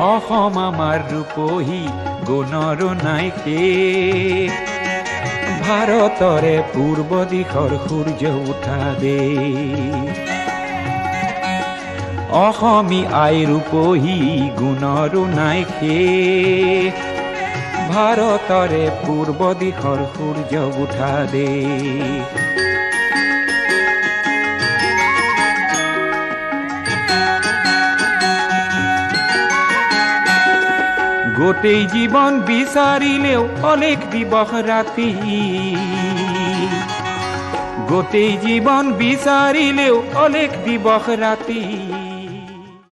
অসম আমাৰ ৰূপহী গুণৰো নাই শেষ, ভাৰতৰে পূৰ্ব দিশৰ সূৰ্য উঠা দেশ। অসমী আই ৰূপহী গুণৰো নাই শেষ, ভাৰতৰে পূৰ্ব দিশৰ সূৰ্য উঠা দেশ। গোটেই জীৱন বিচাৰিলেও অলেখ দিৱস ৰাতি, গোটেই জীৱন বিচাৰিলেও অলেখ দিৱস ৰাতি।